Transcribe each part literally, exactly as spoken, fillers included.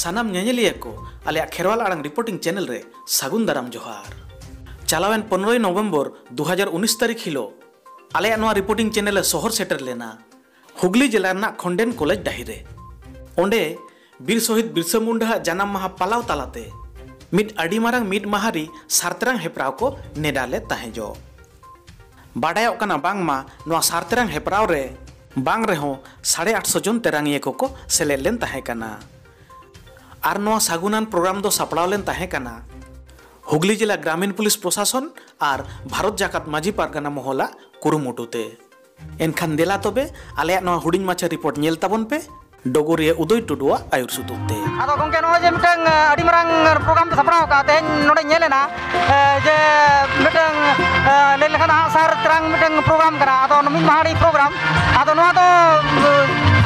ᱥᱟᱱᱟᱢ ᱧᱮᱧᱮᱞᱤᱭᱟᱹ ᱠᱚ ᱟᱞᱮᱭᱟᱜ ᱠᱷᱮᱨᱣᱟᱞ ᱟᱲᱟᱝ ᱨᱤᱯᱳᱨᱴᱤᱝ ᱪᱮᱱᱮᱞ ᱨᱮ ᱥᱟᱹᱜᱩᱱ ᱫᱟᱨᱟᱢ ᱡᱚᱦᱟᱨ᱾ ᱪᱟᱞᱟᱣᱮᱱ ᱯᱚᱱᱨᱚᱭ ᱱᱚᱵᱷᱮᱢᱵᱚᱨ ᱫᱩ ᱦᱟᱡᱟᱨ ᱩᱱᱤᱥ ᱛᱟᱹᱨᱤᱠᱷ ᱦᱤᱞᱳᱜ ᱟᱞᱮᱭᱟᱜ ᱱᱚᱣᱟ ᱨᱤᱯᱳᱨᱴᱤᱝ ᱪᱮᱱᱮᱞ ᱮ ᱥᱚᱦᱚᱨ ᱥᱮᱴᱮᱨ ᱞᱮᱱᱟ ᱦᱩᱜᱽᱞᱤ ᱡᱮᱞᱟ ᱨᱮᱱᱟᱜ ᱠᱷᱚᱱᱰᱮᱱ ᱠᱚᱞᱮᱡᱽ ᱰᱟᱹᱦᱤ ᱨᱮ᱾ ᱚᱸᱰᱮ ᱵᱤᱨ ᱥᱚᱦᱤᱫ ᱵᱤᱨᱥᱟᱹ ᱢᱩᱱᱰᱟᱹ ᱟᱜ ᱡᱟᱱᱟᱢ ᱢᱟᱦᱟ ᱯᱟᱞᱟᱣ ᱛᱟᱞᱟᱛᱮ ᱢᱤᱫ ᱟᱹᱰᱤ ᱢᱟᱨᱟᱝ ᱢᱤᱫ ᱢᱟᱦᱟᱨᱤ ᱥᱟᱨᱛᱮᱨᱟᱝ ᱦᱮᱯᱨᱟᱣ ᱠᱚ ᱱᱮᱰᱟ ᱞᱮᱫ ᱛᱟᱦᱮᱸ ᱡᱚᱜ᱾ ᱵᱟᱰᱟᱭᱚᱜ ᱠᱟᱱᱟ ᱵᱟᱝᱢᱟ ᱱᱚᱣᱟ ᱥᱟᱨᱛᱮᱨᱟᱝ ᱦᱮᱯᱨᱟᱣ ᱨᱮ ᱵᱟᱝ ᱨᱮᱦᱚᱸ ᱥᱟᱲᱮ ᱟᱴᱥᱚ ᱡᱚᱱ ᱛᱮᱨᱟᱝᱤᱭᱟᱹ ᱠᱚᱠᱚ ᱥᱮᱞᱮᱫ ᱞᱮᱱ ᱛᱟᱦᱮᱸ ᱠᱟᱱᱟ᱾ ᱟᱨ ᱱᱚᱣᱟ ᱥᱟᱹᱜᱩᱱᱟᱱ ᱯᱨᱳᱜᱨᱟᱢ ᱫᱚ ᱥᱟᱯᱲᱟᱣ ᱞᱮᱱ ᱛᱟᱦᱮᱸ ᱠᱟᱱᱟ ᱦᱩᱜᱽᱞᱤ ᱡᱮᱞᱟ ᱜᱨᱟᱢᱤᱱ ᱯᱩᱞᱤᱥ ᱯᱨᱚᱥᱟᱥᱚᱱ ᱟᱨ ᱵᱷᱟᱨᱚᱛ ᱡᱟᱠᱟᱛ ᱢᱟᱹᱡᱷᱤ ᱯᱟᱨᱜᱟᱱᱟ ᱢᱚᱦᱚᱞᱟᱜ ᱠᱩᱨᱩᱢᱩᱴᱩ ᱛᱮ᱾ ᱮᱱᱠᱷᱟᱱ ᱫᱮᱞᱟ ᱛᱚᱵᱮ ᱟᱞᱮᱭᱟᱜ ᱱᱚᱣᱟ ᱦᱩᱰᱤᱧ ᱢᱟᱪᱷᱟ ᱨᱤᱯᱳᱨᱴ ᱧᱮᱞ ᱛᱟᱵᱚᱱ ᱯᱮ ᱰᱚᱜᱚᱨᱤᱭᱟᱹ ᱩᱫᱚᱭ ᱴᱩᱰᱩᱣᱟᱜ ᱟᱹᱭᱩᱨ ᱥᱩᱛᱩᱜ ᱛᱮ᱾ ᱟᱫᱚ ᱜᱚᱢᱠᱮ, ᱱᱚᱜᱼᱚᱭ ᱡᱮ ᱢᱤᱫᱴᱟᱝ ᱟᱹᱰᱤ ᱢᱟᱨᱟᱝ ᱯᱨᱳᱜᱨᱟᱢ ᱯᱮ ᱥᱟᱯᱲᱟᱣ ᱟᱠᱟᱫᱼᱟ, ᱛᱮᱦᱮᱧ ᱱᱚᱰᱮ ᱧᱮᱞ ᱮᱱᱟ, ᱡᱮ ᱢᱤᱫᱴᱟᱝ ᱞᱟᱹᱭ ᱞᱮᱠᱷᱟᱱ ᱟᱜ ᱥᱟᱨ ᱛᱮᱨᱟᱝ ᱢᱤᱫᱴᱟᱝ ᱯᱨᱳᱜᱨᱟᱢ ᱠᱟᱱᱟ᱾ ᱟᱫᱚ ᱢᱤᱫ ᱢᱟᱦᱟᱲᱤ ᱯᱨᱳᱜᱨᱟᱢ, ᱟᱫᱚ ᱱᱚᱣᱟ ᱫᱚ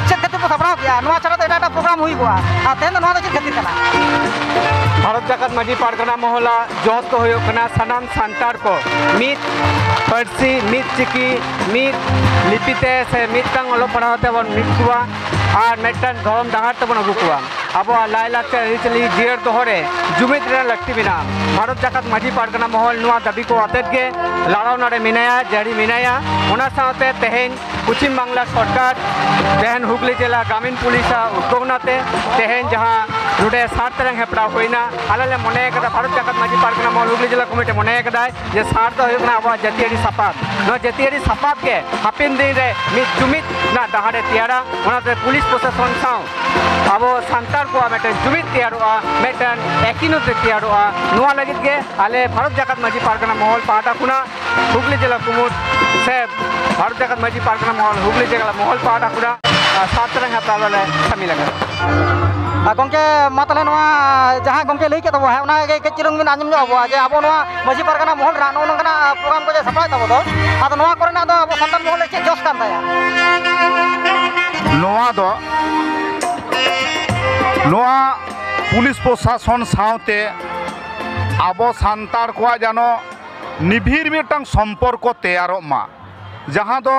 ᱪᱮᱫ ᱠᱷᱟᱹᱛᱤᱨ ᱯᱮ ᱥᱟᱯᱲᱟᱣ ᱠᱮᱜᱼᱟ? ᱱᱚᱣᱟ ᱪᱷᱟᱲᱟ ᱫᱚ ᱮᱴᱟᱜ ᱮᱴᱟᱜ ᱯᱨᱳᱜᱨᱟᱢ ᱦᱩᱭ ᱠᱚᱜᱼᱟ, ᱟᱨ ᱛᱮᱦᱮᱧ ᱫᱚ ᱱᱚᱣᱟ ᱫᱚ ᱪᱮᱫ ᱠᱷᱟᱹᱛᱤᱨ ᱠᱟᱱᱟ? ᱵᱷᱟᱨᱚᱛ ᱡᱟᱠᱟᱛ ᱢᱟᱹᱡᱷᱤ ᱯᱟᱨᱜᱟᱱᱟ ᱢᱚᱦᱚᱞᱟ ᱡᱚᱥ ᱫᱚ ᱦᱩᱭᱩᱜ ᱠᱟᱱᱟ ᱥᱟᱱᱟᱢ ᱥᱟᱱᱛᱟᱲ ᱠᱚ ᱢᱤᱫ ᱯᱟᱹᱨᱥᱤ, ᱢᱤᱫ ᱪᱤᱠᱤ, ᱢᱤᱫ ᱞᱤᱯᱤ ᱛᱮ ᱥᱮ ᱢᱤᱫᱴᱟᱝ ᱚᱞᱚᱜ ᱯᱟᱲᱦᱟᱣ ᱛᱮᱵᱚᱱ ᱢᱤᱫ ᱠᱚᱣᱟ ᱟᱨ ᱢᱤᱫᱴᱟᱝ ᱫᱷᱚᱨᱚᱢ ᱰᱟᱦᱟᱨ ᱛᱮᱵᱚᱱ ᱟᱹᱜᱩ ᱠᱚᱣᱟ᱾ ᱟᱵᱚᱣᱟᱜ ᱞᱟᱭᱼᱞᱟᱠᱪᱟᱨ ᱟᱹᱨᱤᱪᱟᱹᱞᱤ ᱡᱤᱭᱟᱹᱲ ᱫᱚᱦᱚ ᱨᱮ ᱡᱩᱢᱤᱫ ᱨᱮᱱᱟᱜ ᱞᱟᱹᱠᱛᱤ ᱢᱮᱱᱟᱜᱼᱟ᱾ ᱵᱷᱟᱨᱚᱛ ᱡᱟᱠᱟᱛ ᱢᱟᱹᱡᱷᱤ ᱯᱟᱨᱜᱟᱱᱟ ᱢᱚᱦᱚᱞ ᱱᱚᱣᱟ ᱫᱟᱹᱵᱤ ᱠᱚ ᱟᱛᱮᱫ ᱜᱮ ᱞᱟᱲᱟᱣᱱᱟ ᱨᱮ ᱢᱮᱱᱟᱭᱟ, ᱡᱟᱹᱨᱤ ᱢᱮᱱᱟᱭᱟ᱾ ᱚᱱᱟ ᱥᱟᱶᱛᱮ ᱛᱮᱦᱮᱧ ᱯᱚᱪᱷᱤᱢ ᱵᱟᱝᱞᱟ ᱥᱚᱨᱠᱟᱨ ᱛᱮᱦᱮᱧ ᱦᱩᱜᱽᱞᱤ ᱡᱮᱞᱟ ᱜᱨᱟᱢᱤᱱ ᱯᱩᱞᱤᱥᱟᱜ ᱩᱫᱽᱫᱳᱜᱽᱱᱟ ᱛᱮ ᱛᱮᱦᱮᱧ ᱡᱟᱦᱟᱸ ᱱᱚᱰᱮ ᱥᱟᱨ ᱛᱮᱨᱟᱝ ᱦᱮᱯᱨᱟᱣ ᱦᱩᱭᱱᱟ, ᱟᱞᱮ ᱞᱮ ᱢᱚᱱᱮ ᱠᱟᱫᱟ, ᱵᱷᱟᱨᱚᱛ ᱡᱟᱠᱟᱛ ᱢᱟᱹᱡᱷᱤ ᱯᱟᱨᱜᱟᱱᱟ ᱢᱚᱦᱚᱞ ᱦᱩᱜᱽᱞᱤ ᱡᱮᱞᱟ ᱠᱚᱢᱤᱴᱤ ᱢᱚᱱᱮ ᱠᱟᱫᱟᱭ ᱡᱮ ᱥᱟᱨ ᱫᱚ ᱦᱩᱭᱩᱜ ᱠᱟᱱᱟ ᱟᱵᱚᱣᱟᱜ ᱡᱟᱹᱛᱤᱭᱟᱹᱨᱤ ᱥᱟᱯᱟᱵ᱾ ᱱᱚᱣᱟ ᱡᱟᱹᱛᱤᱭᱟᱹᱨᱤ ᱥᱟᱯᱟᱵ ᱜᱮ ᱦᱟᱯᱮᱱ ᱫᱤᱱ ᱨᱮ ᱢᱤᱫ ᱡᱩᱢᱤᱫ ᱨᱮᱱᱟᱜ ᱰᱟᱦᱟᱨᱮ ᱛᱮᱭᱟᱨᱟ᱾ ᱚᱱᱟᱛᱮ ᱯᱩᱞᱤᱥ ᱯᱨᱚᱥᱟᱥᱚᱱ ᱥᱟᱶ ᱟᱵᱚ ᱥᱟᱱᱛᱟᱲ ᱠᱚᱣᱟᱜ ᱢᱤᱫᱴᱮᱱ ᱡᱩᱢᱤᱫ ᱛᱮᱭᱟᱨᱚᱜᱼᱟ, ᱢᱤᱫᱴᱮᱱ ᱮᱠᱤᱱᱚᱛ ᱛᱮᱭᱟᱨᱚᱜᱼᱟ᱾ ᱱᱚᱣᱟ ᱞᱟᱹᱜᱤᱫ ᱜᱮ ᱟᱞᱮ ᱵᱷᱟᱨᱚᱛ ᱡᱟᱠᱟᱛ ᱢᱟᱹᱡᱷᱤ ᱯᱟᱨᱜᱟᱱᱟ ᱢᱚᱦᱚᱞ ᱯᱟᱦᱴᱟ ᱠᱷᱚᱱᱟᱜ ᱦᱩᱜᱽᱞᱤ ᱡᱮᱞᱟ ᱠᱩᱢᱩᱴ ᱥᱮ ᱵᱷᱟᱨᱚᱛ ᱡᱟᱠᱟᱛ ᱢᱟᱹᱡᱷᱤ ᱯᱟᱨᱜᱟᱱᱟ ᱢᱚᱦᱚᱞ ᱦᱩᱜᱽᱞᱤ ᱡᱮᱞᱟ ᱢᱚᱦᱚᱞ ᱯᱟᱦᱴᱟ ᱠᱷᱚᱱᱟᱜ, ᱟᱨ, ᱥᱟᱨ ᱛᱮᱨᱟᱝ ᱦᱮᱯᱨᱟᱣ ᱨᱮᱞᱮ ᱥᱟᱹᱢᱤᱞ ᱟᱠᱟᱱᱟ᱾ ᱟᱨ ᱜᱚᱢᱠᱮ, ᱢᱟ ᱛᱟᱦᱚᱞᱮ ᱱᱚᱣᱟ ᱡᱟᱦᱟᱸ ᱜᱚᱢᱠᱮ ᱞᱟᱹᱭ ᱠᱮᱫ ᱛᱟᱵᱚ, ᱦᱮᱸ, ᱚᱱᱟ ᱜᱮ ᱠᱟᱹᱡ ᱪᱩᱞᱩᱝ ᱵᱤᱱ ᱟᱸᱡᱚᱢ ᱧᱚᱜ ᱟᱵᱚᱣᱟ ᱡᱮ ᱟᱵᱚ ᱱᱚᱣᱟ ᱢᱟᱹᱡᱷᱤ ᱯᱟᱨᱜᱟᱱᱟ ᱢᱚᱦᱚᱞ ᱨᱮᱱᱟᱜ ᱱᱚᱜᱼᱚ ᱱᱚᱝᱠᱟᱱᱟᱜ ᱯᱨᱳᱜᱨᱟᱢ ᱠᱚ ᱡᱮ ᱥᱟᱯᱲᱟᱣᱮᱫ ᱛᱟᱵᱚ ᱫᱚ, ᱟᱫᱚ ᱱᱚᱣᱟ ᱠᱚᱨᱮᱱᱟᱜ ᱫᱚ ᱟᱵᱚ ᱥᱟᱱᱛᱟᱲ ᱢᱚᱦᱚᱞ ᱨᱮ ᱪᱮᱫ ᱡᱚᱥ ᱠᱟᱱ ᱛᱟᱭᱟ? ᱱᱚᱣᱟ ᱫᱚ, ᱱᱚᱣᱟ ᱯᱩᱞᱤᱥ ᱯᱨᱚᱥᱟᱥᱚᱱ ᱥᱟᱶᱛᱮ ᱟᱵᱚ ᱥᱟᱱᱛᱟᱲ ᱠᱚᱣᱟᱜ ᱡᱮᱱᱚ ᱱᱤᱵᱷᱤᱨ ᱢᱤᱫᱴᱟᱝ ᱥᱚᱢᱯᱚᱨᱠᱚ ᱛᱮᱭᱟᱨᱚᱜ ᱢᱟ, ᱡᱟᱦᱟᱸ ᱫᱚ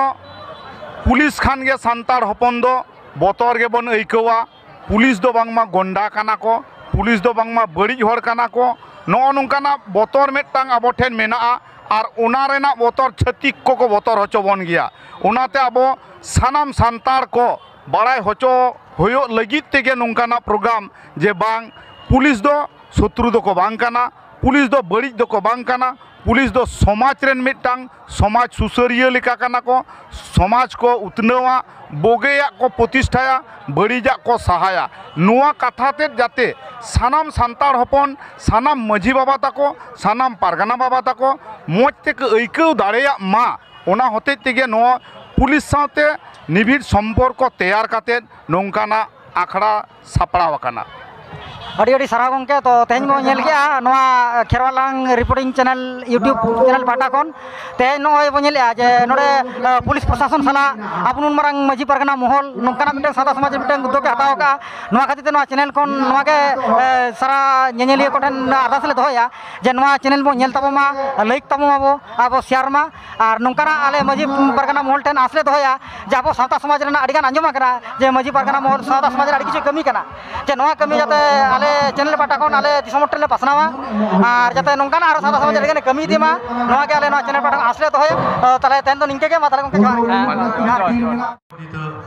ᱯᱩᱞᱤᱥ ᱠᱷᱟᱱ ᱜᱮ ᱥᱟᱱᱛᱟᱲ ᱦᱚᱯᱚᱱ ᱫᱚ ᱵᱚᱛᱚᱨ ᱜᱮᱵᱚᱱ ᱟᱹᱭᱠᱟᱹᱣᱟ᱾ ᱯᱩᱞᱤᱥ ᱫᱚ ᱵᱟᱝᱢᱟ ᱜᱚᱱᱰᱟ ᱠᱟᱱᱟ ᱠᱚ, ᱯᱩᱞᱤᱥ ᱫᱚ ᱵᱟᱝᱢᱟ ᱵᱟᱹᱲᱤᱡ ᱦᱚᱲ ᱠᱟᱱᱟ ᱠᱚ, ᱱᱚᱜᱼᱚ ᱱᱚᱝᱠᱟᱱᱟᱜ ᱵᱚᱛᱚᱨ ᱢᱤᱫᱴᱟᱝ ᱟᱵᱚ ᱴᱷᱮᱱ ᱢᱮᱱᱟᱜᱼᱟ᱾ ᱟᱨ ᱚᱱᱟ ᱨᱮᱱᱟᱜ ᱵᱚᱛᱚᱨ ᱪᱷᱟᱹᱛᱤᱠ ᱠᱚᱠᱚ ᱵᱚᱛᱚᱨ ᱦᱚᱪᱚ ᱵᱚᱱ ᱜᱮᱭᱟ᱾ ᱚᱱᱟᱛᱮ ᱟᱵᱚ ᱥᱟᱱᱟᱢ ᱥᱟᱱᱛᱟᱲ ᱠᱚ ᱵᱟᱲᱟᱭ ᱦᱚᱪᱚ ᱦᱩᱭᱩᱜ ᱞᱟᱹᱜᱤᱫ ᱛᱮᱜᱮ ᱱᱚᱝᱠᱟᱱᱟᱜ ᱯᱨᱳᱜᱨᱟᱢ, ᱡᱮ ᱵᱟᱝ, ᱯᱩᱞᱤᱥ ᱫᱚ ᱥᱚᱛᱨᱩ ᱫᱚᱠᱚ ᱵᱟᱝ ᱠᱟᱱᱟ, ᱯᱩᱞᱤᱥ ᱫᱚ ᱵᱟᱹᱲᱤᱡ ᱫᱚᱠᱚ ᱵᱟᱝ ᱠᱟᱱᱟ, ᱯᱩᱞᱤᱥ ᱫᱚ ᱥᱚᱢᱟᱡᱽ ᱨᱮᱱ ᱢᱤᱫᱴᱟᱝ ᱥᱚᱢᱟᱡᱽ ᱥᱩᱥᱟᱹᱨᱤᱭᱟᱹ ᱞᱮᱠᱟ ᱠᱟᱱᱟ ᱠᱚ, ᱥᱚᱢᱟᱡᱽ ᱠᱚ ᱩᱛᱱᱟᱹᱣᱟ, ᱵᱩᱜᱤᱭᱟᱜ ᱠᱚ ᱯᱨᱚᱛᱤᱥᱴᱷᱟᱭᱟ, ᱵᱟᱹᱲᱤᱡᱟᱜ ᱠᱚ ᱥᱟᱦᱟᱭᱟ᱾ ᱱᱚᱣᱟ ᱠᱟᱛᱷᱟ ᱛᱮᱫ ᱡᱟᱛᱮ ᱥᱟᱱᱟᱢ ᱥᱟᱱᱛᱟᱲ ᱦᱚᱯᱚᱱ, ᱥᱟᱱᱟᱢ ᱢᱟᱹᱡᱷᱤ ᱵᱟᱵᱟ ᱛᱟᱠᱚ, ᱥᱟᱱᱟᱢ ᱯᱟᱨᱜᱟᱱᱟ ᱵᱟᱵᱟ ᱛᱟᱠᱚ ᱢᱚᱡᱽ ᱛᱮᱠᱚ ᱟᱹᱭᱠᱟᱹᱣ ᱫᱟᱲᱮᱭᱟᱜ ᱢᱟ, ᱚᱱᱟ ᱦᱚᱛᱮᱡ ᱛᱮᱜᱮ ᱱᱚᱣᱟ ᱯᱩᱞᱤᱥ ᱥᱟᱶᱛᱮ ᱱᱤᱵᱷᱤᱲ ᱥᱚᱢᱯᱚᱨᱠᱚ ᱛᱮᱭᱟᱨ ᱠᱟᱛᱮᱫ ᱱᱚᱝᱠᱟᱱᱟᱜ ᱟᱠᱷᱲᱟ ᱥᱟᱯᱲᱟᱣ ᱟᱠᱟᱱᱟ᱾ ᱟᱹᱰᱤ ᱟᱹᱰᱤ ᱥᱟᱨᱦᱟᱣ ᱜᱚᱢᱠᱮ᱾ ᱛᱚ ᱛᱮᱦᱮᱧ ᱵᱚᱱ ᱧᱮᱞ ᱠᱮᱜᱼᱟ ᱱᱚᱣᱟ ᱠᱷᱮᱨᱣᱟᱞ ᱟᱲᱟᱝ ᱨᱤᱯᱳᱨᱴᱤᱝ ᱪᱮᱱᱮᱞ, YouTube ᱪᱮᱱᱮᱞ ᱯᱟᱦᱴᱟ ᱠᱷᱚᱱ᱾ ᱛᱮᱦᱮᱧ ᱱᱚᱜᱼᱚᱭ ᱵᱚᱱ ᱧᱮᱞᱮᱜᱼᱟ ᱡᱮ ᱱᱚᱰᱮ, ᱟᱸ, ᱯᱩᱞᱤᱥ ᱯᱨᱚᱥᱟᱥᱚᱱ ᱥᱟᱞᱟᱜ ᱟᱵᱚ ᱱᱩᱱ ᱢᱟᱨᱟᱝ ᱢᱟᱹᱡᱷᱤ ᱯᱟᱨᱜᱟᱱᱟ ᱢᱚᱦᱚᱞ ᱱᱚᱝᱠᱟᱱᱟᱜ ᱢᱤᱫᱴᱟᱝ ᱥᱟᱶᱛᱟ ᱥᱚᱢᱟᱡᱽ ᱨᱮ ᱢᱤᱫᱴᱟᱝ ᱩᱫᱽᱫᱳᱜᱽ ᱮ ᱦᱟᱛᱟᱣ ᱟᱠᱟᱫᱼᱟ᱾ ᱱᱚᱣᱟ ᱠᱷᱟᱹᱛᱤᱨ ᱛᱮ ᱱᱚᱣᱟ ᱪᱮᱱᱮᱞ ᱠᱷᱚᱱ ᱱᱚᱣᱟ ᱜᱮ, ᱮ, ᱥᱟᱨᱟ ᱧᱮᱧᱮᱞᱤᱭᱟᱹ ᱠᱚᱴᱷᱮᱱ ᱟᱨᱫᱟᱥ ᱞᱮ ᱫᱚᱦᱚᱭᱟ ᱡᱮ ᱱᱚᱣᱟ ᱪᱮᱱᱮᱞ ᱵᱚᱱ ᱧᱮᱞ ᱛᱟᱵᱚᱱ ᱢᱟ, ᱞᱟᱭᱤᱠ ᱛᱟᱵᱚᱱ ᱢᱟᱵᱚ, ᱟᱵᱚ ᱥᱮᱭᱟᱨ ᱢᱟ᱾ ᱟᱨ ᱱᱚᱝᱠᱟᱱᱟᱜ ᱟᱞᱮ ᱢᱟᱹᱡᱷᱤ ᱯᱟᱨᱜᱟᱱᱟ ᱢᱚᱦᱚᱞ ᱴᱷᱮᱱ ᱟᱸᱥ ᱞᱮ ᱫᱚᱦᱚᱭᱟ ᱡᱮ ᱟᱵᱚ ᱥᱟᱶᱛᱟ ᱥᱚᱢᱟᱡᱽ ᱨᱮᱱᱟᱜ ᱟᱹᱰᱤᱜᱟᱱ ᱟᱸᱡᱚᱢ ᱟᱠᱟᱱᱟ ᱡᱮ ᱢᱟᱹᱡᱷᱤ ᱯᱟᱨᱜᱟᱱᱟ ᱢᱚᱦᱚᱞ ᱥᱟᱶᱛᱟ ᱥᱚᱢᱟᱡᱽ ᱨᱮ ᱟᱹᱰᱤ ᱠᱤᱪᱷᱩ ᱠᱟᱹᱢᱤ ᱠᱟᱱᱟ, ᱡᱮ ᱱᱚᱣᱟ ᱠᱟᱹᱢᱤ ᱡᱟᱛᱮ ᱟᱞᱮ ᱪᱮᱱᱮᱞ ᱯᱟᱦᱴᱟ ᱠᱷᱚᱱ ᱟᱞᱮ ᱫᱤᱥᱚᱢ ᱦᱚᱲ ᱴᱷᱮᱱ ᱞᱮ ᱯᱟᱥᱱᱟᱣᱟ᱾ ᱟᱨ ᱡᱟᱛᱮ ᱱᱚᱝᱠᱟᱱᱟᱜ ᱟᱨᱚ ᱥᱟᱶᱛᱟ ᱥᱚᱢᱟᱡᱽ ᱨᱮ ᱟᱹᱰᱤᱜᱟᱱ ᱮ ᱠᱟᱹᱢᱤ ᱤᱫᱤ ᱢᱟ, ᱱᱚᱣᱟ ᱜᱮ ᱟᱞᱮ ᱱᱚᱣᱟ ᱪᱮᱱᱮᱞ ᱯᱟᱦᱴᱟ ᱠᱷᱚᱱ ᱟᱸᱥ ᱞᱮ ᱫᱚᱦᱚᱭᱟ᱾ ᱛᱚ, ᱛᱟᱦᱚᱞᱮ ᱛᱮᱦᱮᱧ ᱫᱚ ᱱᱤᱝᱠᱟᱹ ᱜᱮ, ᱢᱟ ᱛᱟᱦᱚᱞᱮ ᱜᱚᱢᱠᱮ ᱡᱚᱦᱟᱨ ᱜᱮ᱾ ᱡᱚᱦᱟᱨ᱾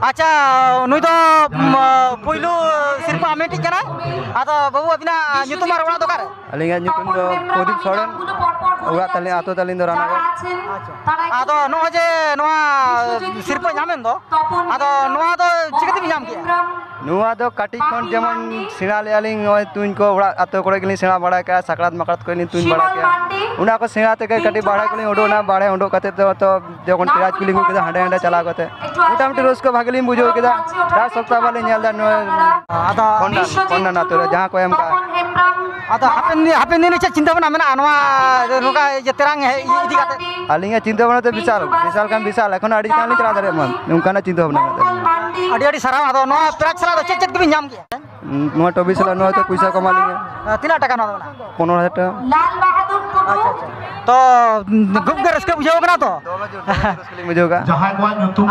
ᱟᱪᱪᱷᱟ, ᱱᱩᱭ ᱫᱚ, ᱩᱢ, ᱯᱩᱭᱞᱩ ᱥᱤᱨᱯᱟᱹ ᱦᱟᱢᱮᱴᱤᱡ ᱠᱟᱱᱟᱭ᱾ ᱟᱫᱚ ᱵᱟᱹᱵᱩ, ᱟᱹᱵᱤᱱᱟᱜ ᱧᱩᱛᱩᱢ ᱟᱨ ᱚᱲᱟᱜ ᱫᱚ ᱚᱠᱟᱨᱮ? ᱟᱹᱞᱤᱧᱟᱜ ᱧᱩᱛᱩᱢ ᱫᱚ ᱯᱨᱚᱫᱤᱯ ᱥᱚᱨᱮᱱ, ᱚᱲᱟᱜ ᱛᱟᱹᱞᱤᱧ, ᱟᱹᱛᱩ ᱛᱟᱹᱞᱤᱧ ᱫᱚ ᱨᱟᱱᱟᱜᱚᱲ᱾ ᱟᱪᱪᱷᱟ᱾ ᱟᱫᱚ ᱱᱚᱜᱼᱚᱭ ᱡᱮ ᱱᱚᱣᱟ ᱥᱤᱨᱯᱟᱹ ᱧᱟᱢᱮᱱ ᱫᱚ, ᱟᱫᱚ ᱱᱚᱣᱟ ᱫᱚ ᱪᱤᱠᱟᱹ ᱛᱮᱵᱤᱱ ᱧᱟᱢ ᱠᱮᱜᱼᱟ? ᱱᱚᱣᱟ ᱫᱚ ᱠᱟᱹᱴᱤᱡ ᱠᱷᱚᱱ ᱡᱮᱢᱚᱱ ᱥᱮᱬᱟ ᱞᱮᱜᱼᱟ ᱞᱤᱧ, ᱱᱚᱜᱼᱚᱭ ᱛᱩᱧ ᱠᱚ ᱚᱲᱟᱜ ᱟᱹᱛᱩ ᱠᱚᱨᱮ ᱜᱮᱞᱤᱧ ᱥᱮᱬᱟ ᱵᱟᱲᱟ ᱠᱟᱜᱼᱟ, ᱥᱟᱠᱨᱟᱛ ᱢᱟᱠᱨᱟᱛ ᱠᱚᱨᱮ ᱞᱤᱧ ᱛᱩᱧ ᱵᱟᱲᱟ ᱠᱮᱜᱼᱟ᱾ ᱚᱱᱟ ᱠᱚ ᱥᱮᱬᱟ ᱛᱮᱜᱮ ᱠᱟᱹᱴᱤᱡ ᱵᱟᱦᱨᱮ ᱠᱚᱞᱤᱧ ᱩᱰᱩᱠ ᱮᱱᱟ, ᱵᱟᱦᱨᱮ ᱩᱰᱩᱠ ᱠᱟᱛᱮ ᱫᱚ, ᱛᱚ ᱡᱚᱠᱷᱚᱱ ᱯᱨᱟᱭᱤᱡᱽ ᱠᱚᱞᱤᱧ ᱟᱹᱜᱩ ᱠᱮᱫᱟ, ᱦᱟᱸᱰᱮ ᱱᱟᱸᱰᱮ ᱪᱟᱞᱟᱣ ᱠᱟᱛᱮ ᱢᱚᱴᱟᱢᱩᱴᱤ ᱨᱟᱹᱥᱠᱟᱹ ᱵᱷᱟᱜᱮ ᱞᱤᱧ ᱵᱩᱡᱷᱟᱹᱣ ᱠᱮᱫᱟ᱾ ᱛᱟᱨ ᱥᱚᱯᱛᱟᱦ ᱵᱟᱞᱮ ᱧᱮᱞ ᱮᱫᱟ ᱱᱚᱣᱟ᱾ ᱟᱫᱚ ᱯᱷᱳᱱ ᱱᱟ-, ᱯᱷᱳᱱ ᱱᱟ ᱟᱹᱛᱩ ᱨᱮ ᱡᱟᱦᱟᱸ ᱠᱚ ᱮᱢ ᱠᱟᱜᱼᱟ᱾ ᱟᱫᱚ ᱦᱟᱯᱮᱱ ᱫᱤᱱ, ᱦᱟᱯᱮᱱ ᱫᱤᱱ ᱨᱮ ᱪᱮᱫ ᱪᱤᱱᱛᱟᱹ ᱵᱷᱟᱵᱽᱱᱟ ᱢᱮᱱᱟᱜᱼᱟ ᱱᱚᱣᱟ, ᱱᱚᱝᱠᱟ ᱡᱮ ᱛᱮᱨᱟᱝ ᱦᱮᱡ ᱤᱫᱤ ᱠᱟᱛᱮ? ᱟᱹᱞᱤᱧᱟᱜ ᱪᱤᱱᱛᱟᱹ ᱵᱷᱟᱵᱽᱱᱟ ᱫᱚ ᱵᱤᱥᱟᱞ, ᱵᱤᱥᱟᱞ ᱠᱷᱟᱱ ᱵᱤᱥᱟᱞ, ᱮᱠᱷᱚᱱ ᱟᱹᱰᱤ ᱪᱮᱛᱟᱱ ᱞᱤᱧ ᱪᱟᱞᱟᱣ ᱫᱟᱲᱮᱭᱟᱜ ᱢᱟ, ᱱᱚᱝᱠᱟᱱᱟᱜ ᱪᱤᱱᱛᱟᱹ ᱵᱷᱟᱵᱽᱱᱟ ᱢᱮᱱᱟᱜ ᱛᱟᱹᱞᱤᱧᱟ᱾ ᱟᱹᱰᱤ ᱟᱹᱰᱤ ᱥᱟᱨᱦᱟᱣ᱾ ᱟᱫᱚ ᱱᱚᱣᱟ ᱯᱨᱟᱭᱤᱡᱽ ᱥᱟᱞᱟᱜ ᱫᱚ ᱪᱮᱫ ᱪᱮᱫ ᱠᱚᱵᱤᱱ ᱧᱟᱢ ᱠᱮᱜᱼᱟ? ᱱᱚᱣᱟ ᱴᱨᱚᱯᱷᱤ ᱥᱟᱞᱟᱜ ᱱᱚᱣᱟ ᱫᱚ ᱯᱚᱭᱥᱟ ᱠᱚ ᱮᱢᱟ ᱞᱤᱧᱟ᱾ ᱛᱤᱱᱟᱹᱜ ᱴᱟᱠᱟ ᱱᱚᱣᱟ ᱫᱚ ᱢᱮᱱᱟᱜᱼᱟ? ᱯᱚᱱᱨᱚ ᱦᱟᱡᱟᱨ ᱴᱟᱠᱟ᱾ ᱟᱪᱪᱷᱟ, ᱟᱪᱪᱷᱟ᱾ ᱛᱚ ᱠᱷᱩᱵ ᱜᱮ ᱨᱟᱹᱥᱠᱟᱹ ᱵᱩᱡᱷᱟᱹᱣ ᱠᱟᱱᱟ ᱛᱚ᱾ ᱵᱩᱡᱷᱟᱹᱣ ᱠᱟᱜᱼᱟ᱾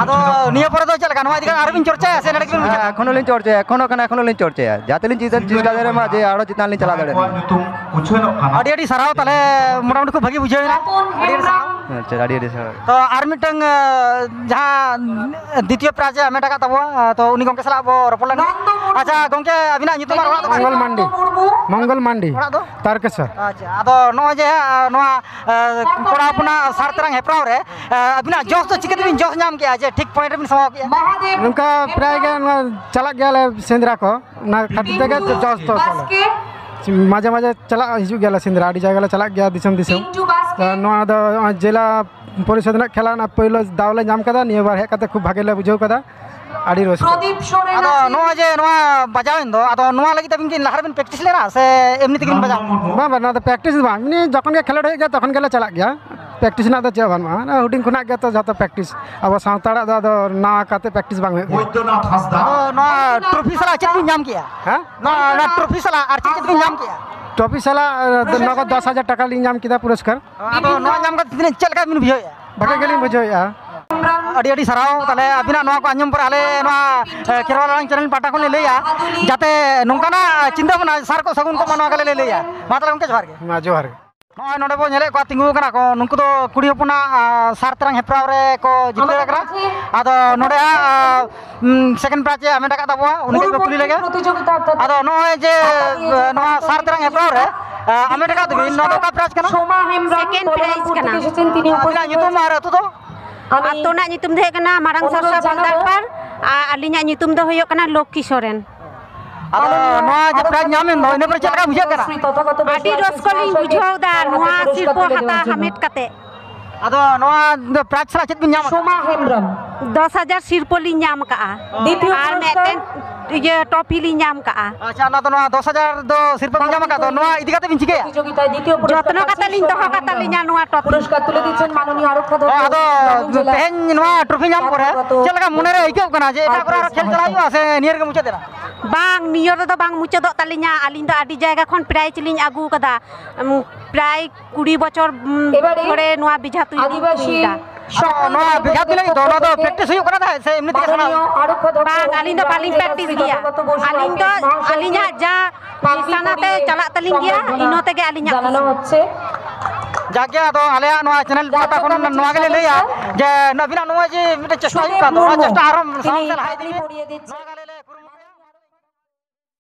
ᱟᱫᱚ ᱱᱤᱭᱟᱹ ᱯᱚᱨᱮ ᱫᱚ ᱪᱮᱫ ᱞᱮᱠᱟ, ᱱᱚᱣᱟ ᱤᱫᱤ ᱠᱟᱛᱮ ᱟᱨ ᱵᱤᱱ ᱪᱚᱨᱪᱟᱭᱟ ᱥᱮ ᱱᱚᱰᱮ ᱜᱮᱵᱤᱱ ᱢᱩᱪᱟᱹᱫᱟ? ᱮᱠᱷᱚᱱᱳ ᱞᱤᱧ ᱪᱚᱨᱪᱟᱭᱟ, ᱮᱠᱷᱚᱱᱳ ᱠᱟᱱᱟ, ᱮᱠᱷᱚᱱᱳ ᱞᱤᱧ ᱪᱚᱨᱪᱟᱭᱟ᱾ ᱡᱟᱦᱟᱸ ᱛᱮᱞᱤᱧ ᱪᱮᱛᱟᱱ ᱪᱮᱥᱴᱟ ᱫᱟᱲᱮᱭᱟᱜ ᱢᱟ, ᱡᱮ ᱟᱨᱚ ᱪᱮᱛᱟᱱ ᱞᱤᱧ ᱪᱟᱞᱟᱣ ᱫᱟᱲᱮᱭᱟᱜ ᱢᱟ᱾ ᱟᱹᱰᱤ ᱟᱹᱰᱤ ᱥᱟᱨᱦᱟᱣ, ᱛᱟᱦᱚᱞᱮ ᱢᱚᱴᱟᱢᱩᱴᱤ ᱠᱷᱩᱵ ᱵᱷᱟᱹᱜᱤ ᱵᱩᱡᱷᱟᱹᱣ ᱮᱱᱟ᱾ ᱟᱹᱰᱤ ᱟᱹᱰᱤ ᱥᱟᱨᱦᱟᱣ᱾ ᱟᱪᱪᱷᱟ, ᱟᱹᱰᱤ ᱟᱹᱰᱤ ᱥᱟᱨᱦᱟᱣ᱾ ᱛᱚ ᱟᱨ ᱢᱤᱫᱴᱟᱝ, ᱟᱸ, ᱡᱟᱦᱟᱸ ᱫᱤᱛᱤᱭᱚ ᱯᱨᱟᱭᱤᱡᱽ ᱮ ᱦᱟᱢᱮᱴ ᱟᱠᱟᱫ ᱛᱟᱵᱚᱱᱟ, ᱛᱚ ᱩᱱᱤ ᱜᱚᱝᱠᱮ ᱥᱟᱞᱟᱜ ᱵᱚ ᱨᱚᱯᱚᱲ ᱞᱮᱱ ᱜᱮ᱾ ᱟᱪᱪᱷᱟ ᱜᱚᱝᱠᱮ, ᱟᱹᱵᱤᱱᱟᱜ ᱧᱩᱛᱩᱢ ᱟᱨ ᱚᱲᱟᱜ ᱫᱚ? ᱢᱚᱝᱜᱚᱞ ᱢᱟᱱᱰᱤ᱾ ᱢᱚᱝᱜᱚᱞ ᱢᱟᱱᱰᱤ᱾ ᱚᱲᱟᱜ ᱫᱚ? ᱛᱟᱨᱠᱮᱥᱚᱨ᱾ ᱟᱪᱪᱷᱟ, ᱟᱫᱚ ᱱᱚᱜᱼᱚᱭ ᱡᱮ, ᱟᱸ, ᱱᱚᱣᱟ, ᱟᱸ, ᱠᱚᱲᱟ ᱦᱚᱯᱚᱱᱟᱜ ᱥᱟᱨ ᱛᱮᱨᱟᱝ ᱦᱮᱯᱨᱟᱣ ᱨᱮ, ᱟᱸ, ᱟᱹᱵᱤᱱᱟᱜ ᱡᱚᱥ ᱫᱚ ᱪᱤᱠᱟᱹ ᱛᱮᱵᱤᱱ ᱡᱚᱥ ᱧᱟᱢ ᱠᱮᱜᱼᱟ ᱡᱮ ᱴᱷᱤᱠ ᱯᱚᱭᱮᱱᱴ ᱨᱮᱵᱤᱱ ᱥᱟᱢᱟᱣ ᱠᱮᱜᱼᱟ? ᱱᱚᱝᱠᱟ ᱯᱨᱟᱭ ᱜᱮ ᱱᱚᱣᱟ ᱪᱟᱞᱟᱜ ᱜᱮᱭᱟᱞᱮ ᱥᱮᱸᱫᱽᱨᱟ ᱠᱚ, ᱚᱱᱟ ᱠᱷᱟᱹᱛᱤᱨ ᱛᱮᱜᱮ ᱡᱚᱥ ᱫᱚ ᱛᱟᱞᱮ᱾ ᱢᱟᱡᱷᱮ ᱢᱟᱡᱷᱮ ᱪᱟᱞᱟᱜ ᱦᱤᱡᱩᱜ ᱜᱮᱭᱟᱞᱮ ᱥᱮᱸᱫᱽᱨᱟ, ᱟᱹᱰᱤ ᱡᱟᱭᱜᱟ ᱞᱮ ᱪᱟᱞᱟᱜ ᱜᱮᱭᱟ ᱫᱤᱥᱚᱢ ᱫᱤᱥᱚᱢ᱾ ᱛᱚ ᱱᱚᱣᱟ ᱫᱚ ᱱᱚᱜᱼᱚᱭ ᱡᱮᱞᱟ ᱯᱚᱨᱤᱥᱚᱫ ᱨᱮᱱᱟᱜ ᱠᱷᱮᱞᱟ ᱨᱮᱱᱟᱜ ᱯᱳᱭᱞᱳ ᱫᱟᱣ ᱞᱮ ᱧᱟᱢ ᱠᱟᱫᱟ, ᱱᱤᱭᱟᱹ ᱵᱟᱨ ᱦᱮᱡ ᱠᱟᱛᱮ ᱠᱷᱩᱵ ᱵᱷᱟᱜᱮ ᱞᱮ ᱵᱩᱡᱷᱟᱹᱣ ᱠᱟᱫᱟ, ᱟᱹᱰᱤ ᱨᱟᱹᱥᱠᱟᱹ᱾ ᱟᱫᱚ ᱱᱚᱜᱼᱚᱭ ᱡᱮ ᱱᱚᱣᱟ ᱵᱟᱡᱟᱣ ᱮᱱ ᱫᱚ, ᱟᱫᱚ ᱱᱚᱣᱟ ᱞᱟᱹᱜᱤᱫ ᱛᱮ ᱟᱹᱵᱤᱱ ᱠᱤ ᱞᱟᱦᱟ ᱨᱮᱵᱤᱱ ᱯᱨᱮᱠᱴᱤᱥ ᱞᱮᱱᱟ ᱥᱮ ᱮᱢᱱᱤ ᱛᱮᱜᱮᱵᱤᱱ ᱵᱟᱡᱟᱣ ᱮᱱᱟ? ᱵᱟᱝ ᱵᱟᱝ, ᱱᱚᱣᱟ ᱫᱚ ᱯᱨᱮᱠᱴᱤᱥ ᱫᱚ ᱵᱟᱝ, ᱮᱢᱱᱤ ᱡᱚᱠᱷᱚᱱ ᱜᱮ ᱠᱷᱮᱞᱳᱰ ᱦᱩᱭᱩᱜ ᱜᱮᱭᱟ ᱛᱚᱠᱷᱚᱱ ᱜᱮᱞᱮ ᱪᱟᱞᱟᱜ ᱜᱮᱭᱟ, ᱯᱨᱮᱠᱴᱤᱥ ᱨᱮᱱᱟᱜ ᱫᱚ ᱪᱮᱫ ᱦᱚᱸ ᱵᱟᱹᱱᱩᱜᱼᱟ, ᱦᱩᱰᱤᱧ ᱠᱷᱚᱱᱟᱜ ᱜᱮ ᱛᱚ ᱡᱚᱛᱚ ᱯᱨᱮᱠᱴᱤᱥ᱾ ᱟᱵᱚ ᱥᱟᱱᱛᱟᱲᱟᱜ ᱫᱚ ᱟᱫᱚ ᱱᱟᱣᱟ ᱠᱟᱛᱮ ᱯᱨᱮᱠᱴᱤᱥ ᱵᱟᱝ ᱦᱩᱭᱩᱜ ᱜᱮᱭᱟ᱾ ᱟᱫᱚ ᱱᱚᱣᱟ ᱴᱨᱚᱯᱷᱤ ᱥᱟᱞᱟᱜ ᱪᱮᱫ ᱵᱤᱱ ᱧᱟᱢ ᱠᱮᱜᱼᱟ? ᱦᱮᱸ? ᱱᱚᱣᱟ, ᱱᱚᱣᱟ ᱴᱨᱚᱯᱷᱤ ᱥᱟᱞᱟᱜ ᱟᱨ ᱪᱮᱫ ᱪᱮᱫ ᱵᱤᱱ ᱧᱟᱢ ᱠᱮᱜᱼᱟ? ᱴᱨᱚᱯᱷᱤ ᱥᱟᱞᱟᱜ, ᱮ, ᱱᱚᱜᱚᱫ ᱫᱚᱥ ᱦᱟᱡᱟᱨ ᱴᱟᱠᱟ ᱞᱤᱧ ᱧᱟᱢ ᱠᱮᱫᱟ ᱯᱩᱨᱚᱥᱠᱟᱨ᱾ ᱟᱫᱚ ᱱᱚᱣᱟ ᱧᱟᱢ ᱠᱟᱛᱮ ᱛᱤᱱᱟᱹᱜ, ᱪᱮᱫ ᱞᱮᱠᱟ ᱵᱤᱱ ᱵᱩᱡᱷᱟᱹᱣᱮᱫᱼᱟ? ᱵᱷᱟᱜᱮ ᱜᱮᱞᱤᱧ ᱵᱩᱡᱷᱟᱹᱣᱮᱫᱼᱟ᱾ ᱟᱹᱰᱤ ᱟᱹᱰᱤ ᱥᱟᱨᱦᱟᱣ᱾ ᱛᱟᱦᱚᱞᱮ ᱟᱹᱵᱤᱱᱟᱜ ᱱᱚᱣᱟ ᱠᱚ ᱟᱸᱡᱚᱢ ᱯᱚᱨᱮ ᱟᱞᱮ ᱱᱚᱣᱟ, ᱮ, ᱠᱷᱮᱨᱣᱟᱞ ᱟᱲᱟᱝ ᱪᱮᱱᱮᱞ ᱯᱟᱦᱴᱟ ᱠᱷᱚᱱ ᱞᱮ ᱞᱟᱹᱭᱟ, ᱡᱟᱛᱮ ᱱᱚᱝᱠᱟᱱᱟᱜ ᱪᱤᱱᱛᱟᱹ ᱵᱷᱟᱵᱽᱱᱟ ᱥᱟᱨ ᱠᱚ ᱥᱟᱹᱜᱩᱱ ᱠᱚᱜ ᱢᱟ, ᱱᱚᱣᱟ ᱜᱮᱞᱮ ᱞᱟᱹᱭᱟ᱾ ᱢᱟ ᱛᱟᱦᱚᱞᱮ ᱜᱚᱢᱠᱮ, ᱡᱚᱦᱟᱨ ᱜᱮ᱾ ᱢᱟ ᱡᱚᱦᱟᱨ ᱜᱮ᱾ ᱱᱚᱜᱼᱚᱭ ᱱᱚᱰᱮ ᱵᱚᱱ ᱧᱮᱞᱮᱫ ᱠᱚᱣᱟ ᱛᱤᱸᱜᱩ ᱟᱠᱟᱱᱟ ᱠᱚ, ᱱᱩᱠᱩ ᱫᱚ ᱠᱩᱲᱤ ᱦᱚᱯᱚᱱᱟᱜ, ᱟ, ᱥᱟᱨ ᱛᱮᱨᱟᱝ ᱦᱮᱯᱨᱟᱣ ᱨᱮ ᱠᱚ ᱡᱤᱛᱠᱟᱹᱨ ᱟᱠᱟᱱᱟ᱾ ᱟᱫᱚ ᱱᱚᱰᱮ ᱦᱟᱸᱜ, ᱟ, ᱩᱢ, ᱥᱮᱠᱮᱱᱰ ᱯᱨᱟᱭᱤᱡᱽ ᱮ ᱦᱟᱢᱮᱴ ᱟᱠᱟᱫ ᱛᱟᱵᱚᱱᱟ, ᱩᱱᱤ ᱴᱷᱮᱱ ᱠᱚ ᱠᱩᱞᱤ ᱞᱮᱜᱮ᱾ ᱟᱫᱚ ᱱᱚᱜᱼᱚᱭ ᱡᱮ, ᱟ, ᱱᱚᱣᱟ ᱥᱟᱨ ᱛᱮᱨᱟᱝ ᱦᱮᱯᱨᱟᱣ ᱨᱮ, ᱟ, ᱦᱟᱢᱮᱴ ᱟᱠᱟᱫ ᱫᱚᱵᱤᱱ, ᱱᱚᱣᱟ ᱫᱚ ᱚᱠᱟ ᱯᱨᱟᱭᱤᱡᱽ ᱠᱟᱱᱟ? ᱥᱮᱠᱮᱱᱰ ᱯᱨᱟᱭᱤᱡᱽ ᱠᱟᱱᱟ᱾ ᱟᱹᱵᱤᱱᱟᱜ ᱧᱩᱛᱩᱢ ᱟᱨ ᱟᱹᱛᱩ ᱫᱚ? ᱟᱹᱛᱩ ᱨᱮᱱᱟᱜ ᱧᱩᱛᱩᱢ ᱫᱚ ᱦᱩᱭᱩᱜ ᱠᱟᱱᱟ ᱢᱟᱨᱟᱝ ᱥᱟᱨᱥᱟ ᱵᱷᱟᱱᱫᱟᱨᱯᱟᱲ, ᱟᱨ ᱟᱹᱞᱤᱧᱟᱜ ᱧᱩᱛᱩᱢ ᱫᱚ ᱦᱩᱭᱩᱜ ᱠᱟᱱᱟ ᱞᱚᱠᱠᱷᱤ ᱥᱚᱨᱮᱱ᱾ ᱟᱫᱚ ᱱᱚᱣᱟ ᱡᱮ ᱯᱨᱟᱭᱤᱡᱽ ᱧᱟᱢ ᱮᱱ ᱫᱚ, ᱤᱱᱟᱹ ᱯᱚᱨᱮ ᱪᱮᱫ ᱞᱮᱠᱟ ᱵᱩᱡᱷᱟᱹᱜ ᱠᱟᱱᱟ? ᱟᱹᱰᱤ ᱨᱟᱹᱥᱠᱟᱹ ᱞᱤᱧ ᱵᱩᱡᱷᱟᱹᱣ ᱮᱫᱟ ᱱᱚᱣᱟ ᱥᱤᱨᱯᱟᱹ ᱦᱟᱛᱟᱣ ᱦᱟᱢᱮᱴ ᱠᱟᱛᱮ᱾ ᱟᱫᱚ ᱱᱚᱣᱟ ᱫᱚ ᱯᱨᱟᱭᱤᱡᱽ ᱥᱟᱞᱟᱜ ᱪᱮᱫ ᱵᱤᱱ ᱧᱟᱢ ᱟᱠᱟᱫᱟ? ᱥᱳᱢᱟ ᱦᱮᱢᱵᱨᱚᱢ᱾ ᱫᱚᱥ ᱦᱟᱡᱟᱨ ᱥᱤᱨᱯᱟᱹ ᱞᱤᱧ ᱧᱟᱢ ᱟᱠᱟᱫᱼᱟ᱾ ᱫᱤᱛᱤᱭᱚ ᱟᱨ ᱯᱩᱨᱚᱥᱠᱟᱨ ᱢᱤᱫᱴᱮᱱ ᱤᱭᱟᱹ ᱴᱨᱚᱯᱷᱤ ᱞᱤᱧ ᱧᱟᱢ ᱠᱟᱜᱼᱟ᱾ ᱟᱪᱪᱷᱟ, ᱚᱱᱟ ᱫᱚ ᱱᱚᱣᱟ ᱫᱚᱥ ᱦᱟᱡᱟᱨ ᱫᱚ ᱥᱤᱨᱯᱟᱹ ᱵᱤᱱ ᱧᱟᱢ ᱟᱠᱟᱫ ᱫᱚ, ᱱᱚᱣᱟ ᱤᱫᱤ ᱠᱟᱛᱮ ᱵᱤᱱ ᱪᱤᱠᱟᱹᱭᱟ? ᱡᱚᱛᱱᱚ ᱠᱟᱛᱮ ᱞᱤᱧ ᱫᱚᱦᱚ ᱠᱟᱛᱟ ᱞᱤᱧᱟ ᱱᱚᱣᱟ ᱴᱨᱚᱯᱷᱤ᱾ পুরস্কার তুলে দিচ্ছেন মাননীয় আরক্ষা ᱚ, ᱟᱫᱚ ᱛᱮᱦᱮᱧ ᱱᱚᱣᱟ ᱴᱨᱚᱯᱷᱤ ᱧᱟᱢ ᱯᱚᱨᱮ ᱪᱮᱫ ᱞᱮᱠᱟ ᱢᱚᱱᱮᱨᱮ ᱟᱹᱭᱠᱟᱹᱜ ᱠᱟᱱᱟ ᱡᱮ ᱮᱴᱟᱜ ᱠᱚᱨᱮ ᱟᱨᱚ ᱠᱷᱮᱞ ᱪᱟᱞᱟᱜ ᱦᱩᱭᱩᱜᱼᱟ ᱥᱮ ᱱᱤᱭᱟᱹ ᱨᱮᱜᱮ ᱢᱩᱪᱟᱹᱫ ᱮᱱᱟ? ᱵᱟᱝ, ᱱᱤᱭᱟᱹ ᱨᱮᱫᱚ ᱵᱟᱝ ᱢᱩᱪᱟᱹᱫᱚᱜ ᱛᱟᱹᱞᱤᱧᱟ᱾ ᱟᱹᱞᱤᱧ ᱫᱚ ᱟᱹᱰᱤ ᱡᱟᱭᱜᱟ ᱠᱷᱚᱱ ᱯᱨᱟᱭᱤᱡᱽ ᱞᱤᱧ ᱟᱹᱜᱩ ᱠᱟᱫᱟ᱾ ᱩᱢ, ᱯᱨᱟᱭ ᱠᱩᱲᱤ ᱵᱚᱪᱷᱚᱨ, ᱩᱢ, ᱮᱵᱟᱨᱮ ᱫᱷᱚᱨᱮ ᱱᱚᱣᱟ ᱵᱮᱡᱷᱟ ᱛᱩᱧ ᱞᱤᱧ ᱟᱹᱫᱤᱵᱟᱹᱥᱤ ᱛᱩᱧ ᱫᱟ᱾ ᱟᱫᱚ ᱱᱚᱣᱟ ᱵᱮᱡᱷᱟ ᱛᱩᱧ ᱞᱟᱹᱜᱤᱫ ᱫᱚ ᱱᱚᱣᱟ ᱫᱚ ᱯᱨᱮᱠᱴᱤᱥ ᱦᱩᱭᱩᱜ ᱠᱟᱱᱟ ᱛᱟᱦᱮᱸᱫ ᱥᱮ ᱮᱢᱱᱤ ᱛᱮᱜᱮ ᱥᱟᱱᱟ? ᱵᱟᱝ, ᱟᱹᱞᱤᱧ ᱫᱚ ᱵᱟᱹᱞᱤᱧ ᱯᱨᱮᱠᱴᱤᱥ ᱜᱮᱭᱟ᱾ ᱟᱹᱞᱤᱧ ᱫᱚ ᱟᱹᱞᱤᱧᱟᱜ ᱡᱟ ᱱᱤᱥᱟᱱᱟ ᱛᱮ ᱪᱟᱞᱟᱜ ᱛᱟᱹᱞᱤᱧ ᱜᱮᱭᱟ, ᱤᱱᱟᱹ ᱛᱮᱜᱮ ᱟᱹᱞᱤᱧᱟᱜ ᱠᱩᱥᱤ᱾ ᱡᱟᱠ ᱜᱮ, ᱟᱫᱚ ᱟᱞᱮᱭᱟᱜ ᱱᱚᱣᱟ ᱪᱮᱱᱮᱞ ᱯᱟᱦᱴᱟ ᱠᱷᱚᱱ ᱱᱚᱣᱟ ᱜᱮᱞᱮ ᱞᱟᱹᱭᱟ ᱡᱮ ᱟᱹᱵᱤᱱᱟᱜ ᱱᱚᱣᱟ ᱡᱮ ᱢᱤᱫᱴᱮᱱ ᱪᱮᱥᱴᱟ ᱦᱩᱭᱩᱜ ᱠᱟᱱ ᱫᱚ, ᱱᱚᱣᱟ ᱪᱮᱥᱴᱟ ᱟᱨᱦᱚᱸ ᱥᱟᱶᱛᱮ ᱞᱟᱦᱟ ᱤᱫᱤ ᱵᱤᱱ᱾